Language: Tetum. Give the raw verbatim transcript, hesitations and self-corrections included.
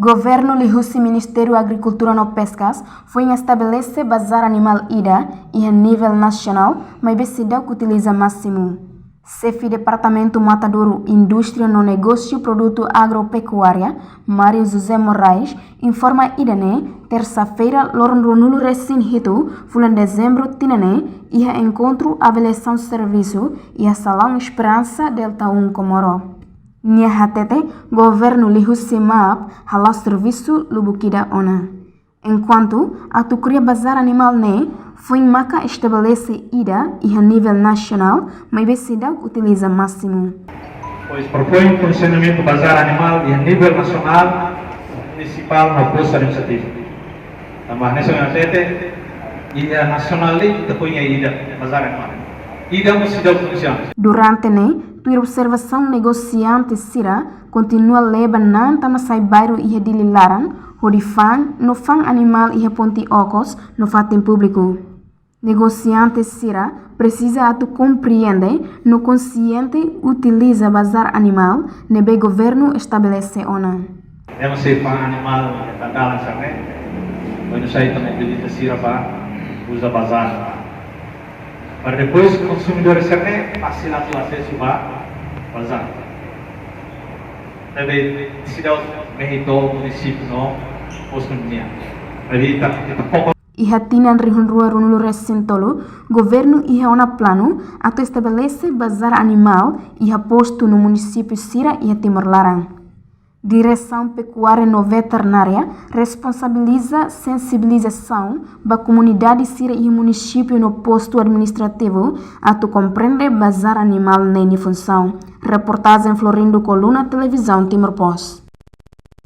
Governu liuhusi Ministériu Agrikultura no Peskas foin estabelese bazár animál ida iha nivel nasionál, maibé seidauk utiliza másimu. Xefe Departamentu Matadouro, Indústria no Negósiu Produtu Agropekuária, Mário José Moraes, informa ida-ne'e tersa-feira, loron ruanulu resin hitu fulan Dezembru tinan ne'e, iha enkontru avaliasaun servisu iha Salaun Esperansa, Delta um, Comoro. Nia hatete, governu liuhusi MAP hala'o servisu lubuk ida ona. Enkuantu atu kria bazár animál ne'e, foin maka estabelese ida iha nivel nasionál, maibé seidauk utiliza másimu. Pois propoin funsionamentu bazár animál iha nivel nasionál, munisipál no postu administrativu. Tanba hanesan ohin hatete, iha nasionál ne'e ita foin iha ida bazár animál. Ida mós seidauk funsiona. Durante ne'e, tuir observasaun, negosiante sira kontinua leba na'an tama-sai bairru iha Dili laran, hodi fa'an no fa'an animál iha ponte okos no fatin públiku. Negosiante sira presiza atu komprende no konsiente utiliza bazár animál ne'ebé governu estabelese ona. Ema sei fa'an animál iha dalan sira-ne'e, oinsá ita mobiliza sira ba uza bazár. Para depois konsumidór sira-ne'e fasil atu asesu ba bazár. Ne'ebé seidauk mehi to'o munisípiu no postu nian. Ne'ebé ita, ita foka. Iha tinan rihun rua ruanulu resin tolu, governu iha ona planu atu estabelese bazár animál iha postu no munisípiu sira iha Timor laran. Diresaun Pekuária no Veterinária responsabiliza sensibilizasaun ba komunidade sira iha munisípiu no postu administrativu atu komprende bazár animál ne'e nia funsaun. Reportajen Florindo Coluna, Televizaun Timor Post.